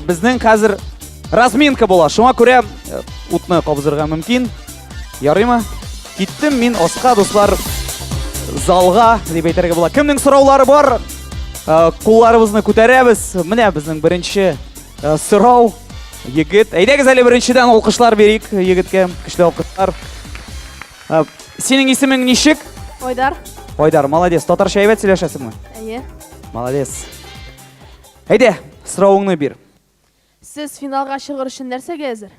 Безнең хәзер разминка була. Шуңа күрә э, утны кабызырга мөмкин. Ярыймы? Киттем мин аска, дуслар, залга дип әйтергә була. Кемнең сораулары бар? Э, кулларыбызны күтәрәбез. Менә безнең беренче э, сорау. Егет, әйдәгез әле беренчедән алкышлар бирик егеткә, көчле алкышлар. Э, синең исемең ничек? Айдар. Айдар, молодец. Татарча әйбәт сөйләшәсеңме? Әйе. Молодец. Әйдә, соравыңны бир. Сез финалга чыгыр өчен нәрсәгә әзер?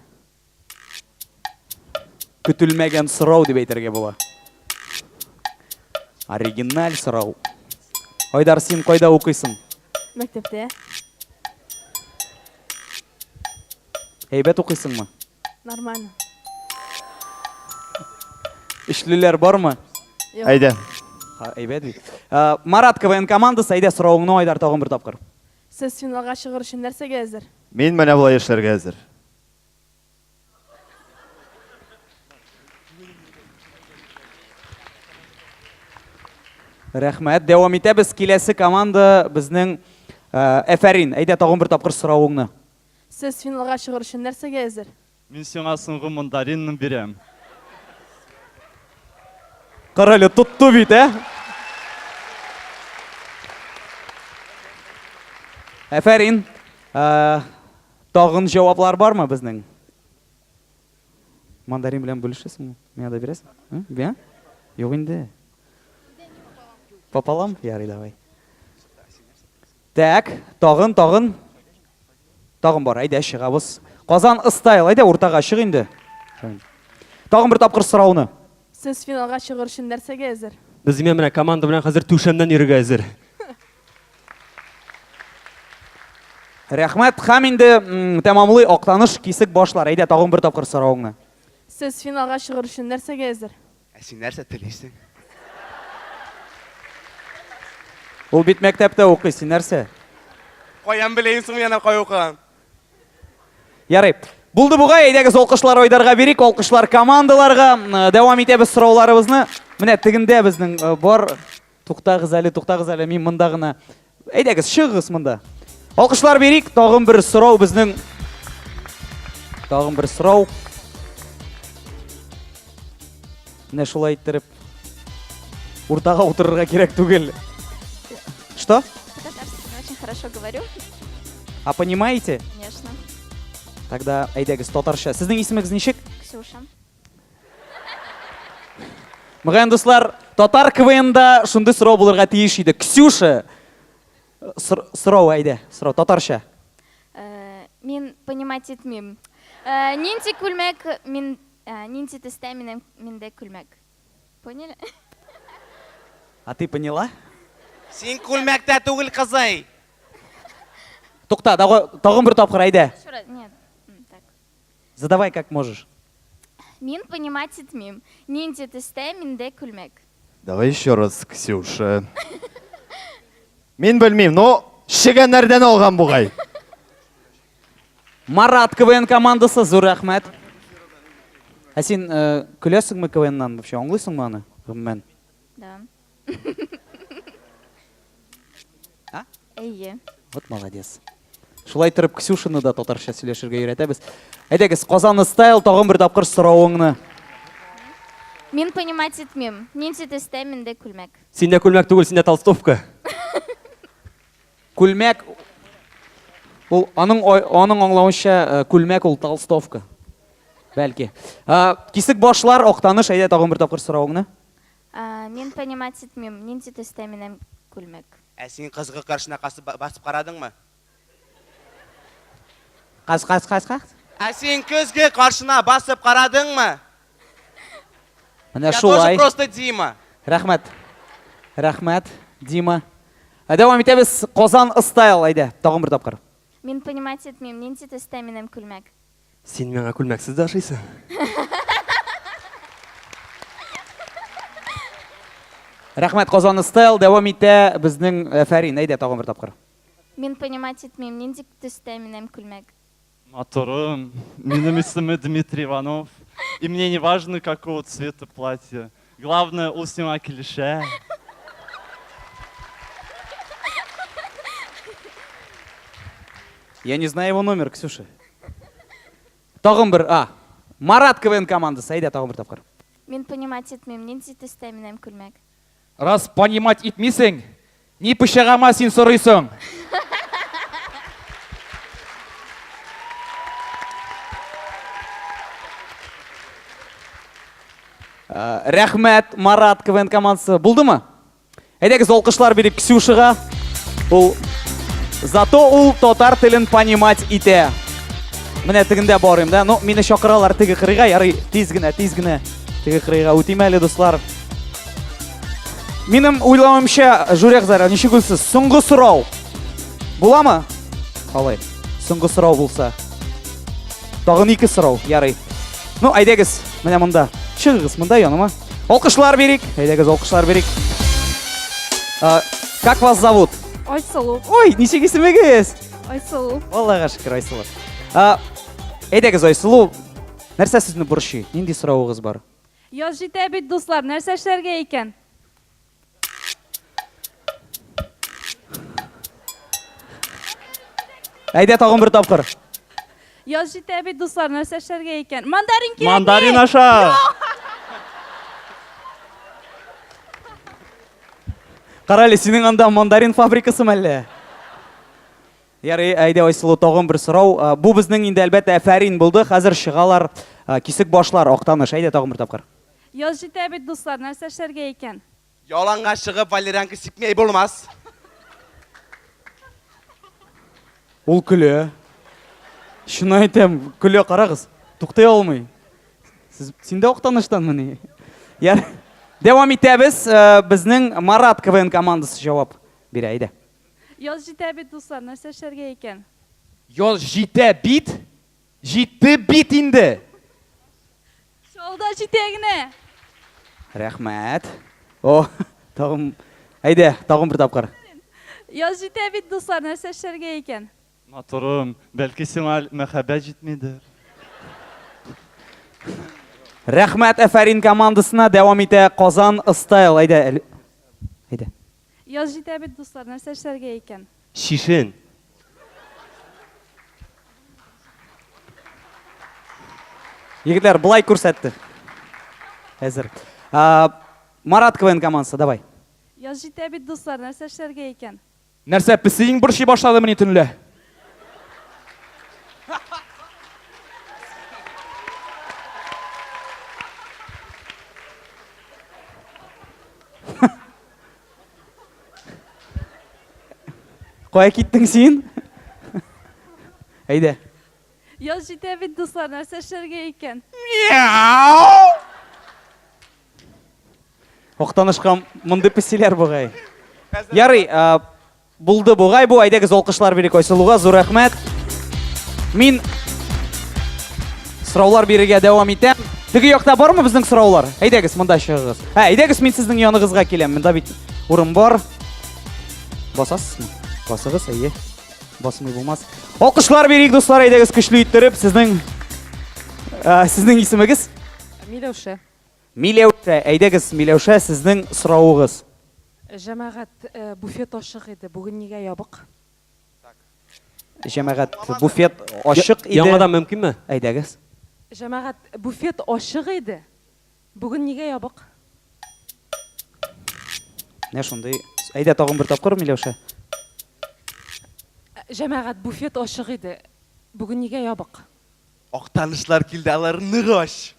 Көтелмәгән сорау дип әйтергә була. Оригиналь сорау. Айдар, син кайда укыйсың? Мәктәптә. Әйбәт укыйсыңмы? Нормально. Өчлеләр бармы? Юк. Әйдә. Ха, әйбәт бит. Ә, Марат КВН командасы, әйдә соравыңны Айдар тагын бер тапкыр. Сез финалга чыгыр өчен нәрсәгә әзер? Мин менә болай эшләргә әзер. Рәхмәт. Дәвам итәбез. Киләсе команда безнең э, Әфәрин. Әйдә тагын бер тапкыр соравыңны. Сез финалга чыгыр өчен нәрсәгә әзер? Мин сиңа соңгы мандаринны бирәм. Карале, тотты бит, ә? Әфәрин. Э, тагын җаваплар бармы безнең? Мандарин белән бүлешәсеңме? Миңа да бирәсең? Ә? Юк инде. Пополам? Ярый, давай. Так, тагын, тагын. Тагын бар, әйдә, чыгабыз. Казан стайл, әйдә, уртага чык инде. Тагын бер тапкыр сорауны. Сез финалга чыгыр өчен нәрсәгә әзер? Без менә команда белән хәзер түшәмнән йөрергә әзер. Рәхмәт. Һәм инде тәмамлый Актаныш кисек башлар. Әйдә, тагын бер тапкыр соравыңны. Сез финалга чыгыр өчен нәрсәгә әзер? Ә син нәрсә телисең? Ул бит мәктәптә укый, син нәрсә? Каян беләйм соң мин ана кая укыган? Ярый. Булды бугай, әйдәгез алкышлар Айдарга бирик, алкышлар командаларга. Дәвам итәбез сорауларыбызны. Менә тегендә безнең э, бар. Туктагыз әле, туктагыз әле, мин монда гына. Әйдәгез, чыгыгыз монда. Алкышлар бирик, тагын бер сорау безнең. Тагын бер сорау. Менә шулай иттереп уртага утырырга кирәк түгел. Что? По-татарски не очень хорошо говорю. А понимаете? Конечно. Тогда әйдәгез татарча. Сезнең исемегез ничек? Ксюша. Мөгаен, дуслар, татар КВНда шундый сорау булырга тиеш иде. Ксюша, сорау әйдә, сорау татарча. Э, мин понимать итмим. Э, нинди күлмәк мин э, нинди төстә минем миндә күлмәк? Поняли? А ты поняла? Син күлмәктә түгел, кызый. Тукта, тагын бер тапкыр әйдә. Нет. Так. Задавай как можешь. Мин понимать итмим. Нинди төстә миндә күлмәк? Давай еще раз, Ксюша. Мин белмим, но чегәннәрдән алган бугай. Марат КВН командасы, зур рәхмәт. Ә син э, көләсеңме КВНнан вообще? Аңлыйсыңмы аны? Гомумән. Да. А? Әйе. Вот молодец. Шулай торып Ксюшаны да татарча сөйләшергә өйрәтәбез. Әйдәгез, Казан стайл тагын бер тапкыр соравыңны. Мин понимать итмим. Нинди төстә миндә күлмәк? Синдә күлмәк түгел, синдә толстовка. Күлмәк ул аның аның аңлавынча э, күлмәк ул толстовка. Бәлки. Э, кисек башлар, Актаныш, әйдә тагын бер тапкыр соравыңны. Ә, мин понимать итмим, нинди төстә минем күлмәк? Ә син кызгы каршына басып карадыңмы? Каз, каз, каз, каз. Ә син көзге каршына басып карадыңмы? Менә Я тоже шулай. просто Дима. Рәхмәт. Рәхмәт, Дима. Ә дәвам итәбез. Казан стайл, әйдә, тагын бер тапкыр. Мин понимать итмим, нинди төстә минем күлмәк? Син миңа күлмәксез дә ошыйсың. Рәхмәт, Казан стайл дәвам итә безнең э, Фәрин. Әйдә тагын бер тапкыр. Мин понимать итмим, нинди төстә минем күлмәк? Матурым, минем исеме Дмитрий Иванов. И мне не важно, какого цвета платье. Главное, ул сиңа килешә. Я не знаю его номер, Ксюша. Тагын бер, а. Марат КВН командасы, әйдә тагын бер тапкыр. Мин понимать итмим, нинди төстә минем күлмәк? Раз понимать итмисең, ни пычагама син сорыйсың? Э, рәхмәт, Марат КВН командасы. Булдымы? Әйдәгез, алкышлар бирик Ксюшага. Ул зато ул татар телен понимать итә. Менә тегендә барыйм да. Ну, мине чакыралар теге кырыйга, ярый, тиз генә, тиз генә теге кырыйга үтим әле, дуслар. Минем уйлавымча, жюри әгъзалары, ничек уйлыйсыз? Соңгы сорау буламы? Алай. Соңгы сорау булса. Тагын ике сорау, ярый. Ну, әйдәгез, менә монда. Чыгыгыз монда яныма. Алкышлар бирик. Әйдәгез, алкышлар бирик. А, как вас зовут? Айсылу. Ой, ничек исемегез? Айсылу. Аллага шөкер, Айсылу. А, әйдәгез, Айсылу, нәрсә сезне борчый? Нинди соравыгыз бар? Яз җитә бит, дуслар, нәрсә эшләргә икән? Әйдә тагын бер тапкыр. Яз җитә бит, дуслар, нәрсә эшләргә икән? Мандарин кирәкми! Мандарин аша! Карале, синең анда мандарин фабрикасы мәллә? Ярый, әйдә, Айсылу, тагын бер сорау. Бу безнең инде, әлбәттә, әфәрин булды. Хәзер чыгалар кисек башлар, Актаныш. Әйдә, тагын бер тапкыр. Яз җитә бит, дуслар, нәрсә эшләргә икән? Яланга чыгып валерьянка сипмәй булмас. Ул көлә. Чын әйтәм, көлә, карагыз. Туктый алмый. Сез син дә Актаныштанмыни? Яр. Дәвам итәбез. Э, безнең Марат КВН командасы җавап бирә, әйдә. Яз җитә бит, дуслар, нәрсә эшләргә икән? Яз җитә бит? Җитте бит инде! Чалда җитә генә. Рәхмәт. О, тагын, әйдә, тагын бер тапкыр. Яз җитә бит, дуслар, нәрсә эшләргә икән? Матурым, бәлки сиңа мәхәббәт җитмидер. Рәхмәт Әфәрин командасына, дәвам итә Казан Стайл. Әйдә, әйдә. Яз җитә бит, дуслар, нәрсә эшләргә икән? Чишен. Егетләр, былай күрсәтте. Әзер. Марат КВН командасы, давай. Яз җитә бит, дуслар, нәрсә эшләргә икән? Нәрсә, песиең борчый башладымыни төнлә? Кая киттең син? Әйдә. Яз җитә бит, дуслар, нәрсә эшләргә икән? Актанышка мондый песиләр бугай. Ярый, Булды бугай бу, әйдәгез алкышлар бирик Айсылуга, зур рәхмәт. Мин сораулар бирергә дәвам итәм. Теге якта бармы безнең сораулар? Әйдәгез, монда чыгыгыз. Ә, әйдәгез, мин сезнең яныгызга киләм. Монда бит урын бар. Басасызмы? Басыгыз, әйе. Басмый булмас. Алкышлар бирик, дуслар, әйдәгез көчле иттереп. Сезнең ә, сезнең исемегез? Миләүшә. Миләүшә, әйдәгез, Миләүшә, сезнең соравыгыз. Җәмәгать, буфет ачык иде, бүген нигә ябык? Җәмәгать, буфет ачык иде. Яңадан мөмкинме? Әйдәгез. Җәмәгать, буфет ачык иде, бүген нигә ябык? Менә шундый. Әйдә, тагын бер тапкыр, Миләүшә. Җәмәгать, буфет ачык иде, бүген нигә ябык? Актанышлар килде, алар нык ач.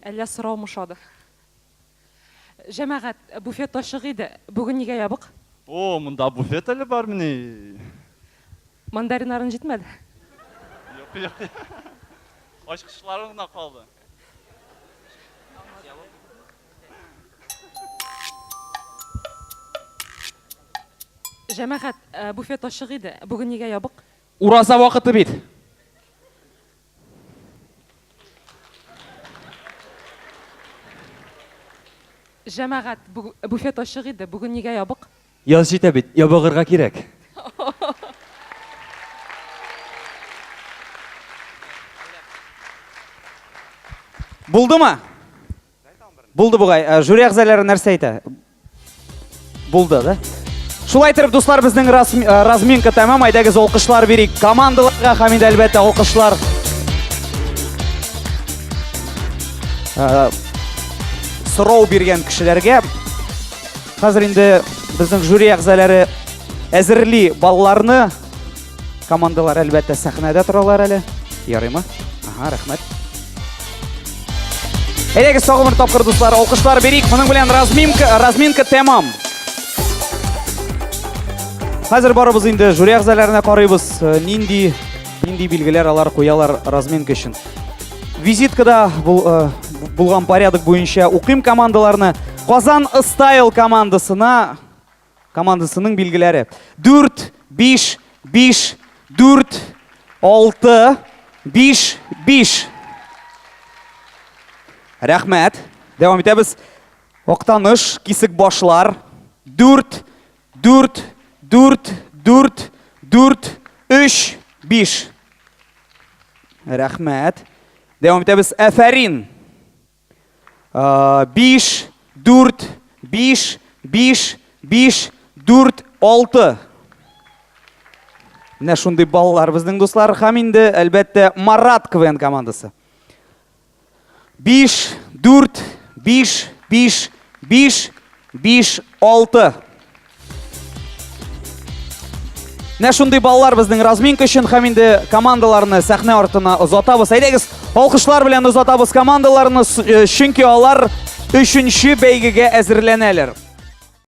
Әллә сорау ошады. Җәмәгать, буфет ачык иде, бүген нигә ябык? О, монда буфет әле бармыни? Мандариннарың җитмәде. Юк, юк. Ачкычларым гына калды. Җәмәгать, э, буфет ачык иде. Бүген нигә ябык? Ураза вакыты бит. Җәмәгать, буфет ачык иде. Бүген нигә ябык? Яз җитә бит, ябыгырга кирәк. Булдымы? Булды бугай. Э, жюри әгъзалары нәрсә әйтә? Булды, да? Шулай итеп, дуслар, безнең э, разминка тәмам. Әйдәгез, алкышлар бирик командаларга һәм инде, әлбәттә, алкышлар э, сорау биргән кешеләргә. Хәзер инде безнең жюри әгъзалары әзерли балларны. Командалар, әлбәттә, сәхнәдә торалар әле. Ярыймы? Ага, рәхмәт. Әйдәгез, тагын бер тапкыр, дуслар, алкышлар бирик. Моның белән разминка, разминка тәмам. Хәзер барыбыз инде жюри әгъзаларына карыйбыз. Э, нинди нинди билгеләр алар куялар разминка өчен. Визиткада бул, э, булган порядок буенча укыйм командаларны. Казан Стайл командасына Командасының билгеләре. 4, 5, 5, 4, 6, 5, 5. Рәхмәт. Дәвам итәбез. Актаныш, кисек башлар. 4, 4, 4, 4, 4, 3, 5. Рәхмәт. Дәвам итәбез. Әфәрин. 5, 4, 5, 5, 5, 4, 6. Менә шундый баллар безнең дуслар. Һәм инде, әлбәттә, Марат КВН командасы. 5, 4, 5, 5, 5, 5, 6. Менә шундый баллар безнең разминка өчен һәм инде командаларны сәхнә артына озатабыз. Әйдәгез, алкышлар белән озатабыз командаларны, э, чөнки алар өченче бәйгегә әзерләнәләр.